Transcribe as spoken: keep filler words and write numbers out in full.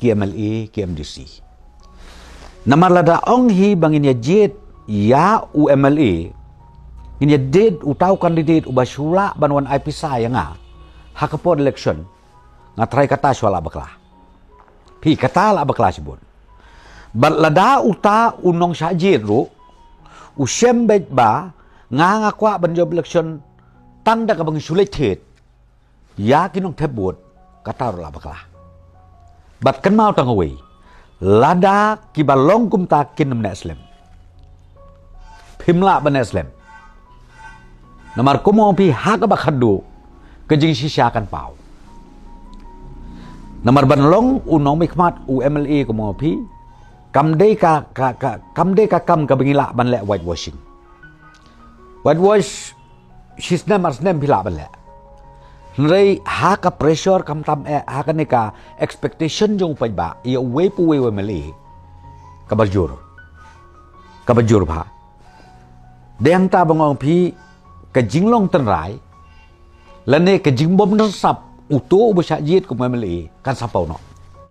ki M L A, ki M D C. Namar lada ong hi ba ngin ïa jied ïa u M L A, ngin ïa jied uta u candidate uba shu lah ban wan ai pisa ïa nga ha ka por election, nga trai kata shuwa lah bakla. Phi, kata lah bakla shibun. Bad lada uta u nongshah jied ruh u shem beit ba nga, nga kwah ban jop election tang da kaba ngi shu leit thied ïa ki nongthep vote, kata ruh lah bakla. Bad kynmaw tang kawei, lada kiba long kumta kin ym neh slem, phim lah ban neh slem. Namar kumno phi, ha kaba khatduh ka jingshisha kan paw. Namar ban long u nongmihkhmat, u M L A, kumno phi, kam dei ka, ka, ka kam dei ka kam kaba ngi lah ban leh whitewashing. Whitewash shisnem arsnem phi lah ban leh. Hynrei ha ka pressure, khamtam eh ha kane ka expectation jong u paidbah ïa uwei pa uwei u M L A, kaba jur, kaba jur bha. Dei hangta ba nga ong phi, ka jinglong tynrai lane ka jingbym rynsap uto uba shah jied kum M L A kan sa paw noh.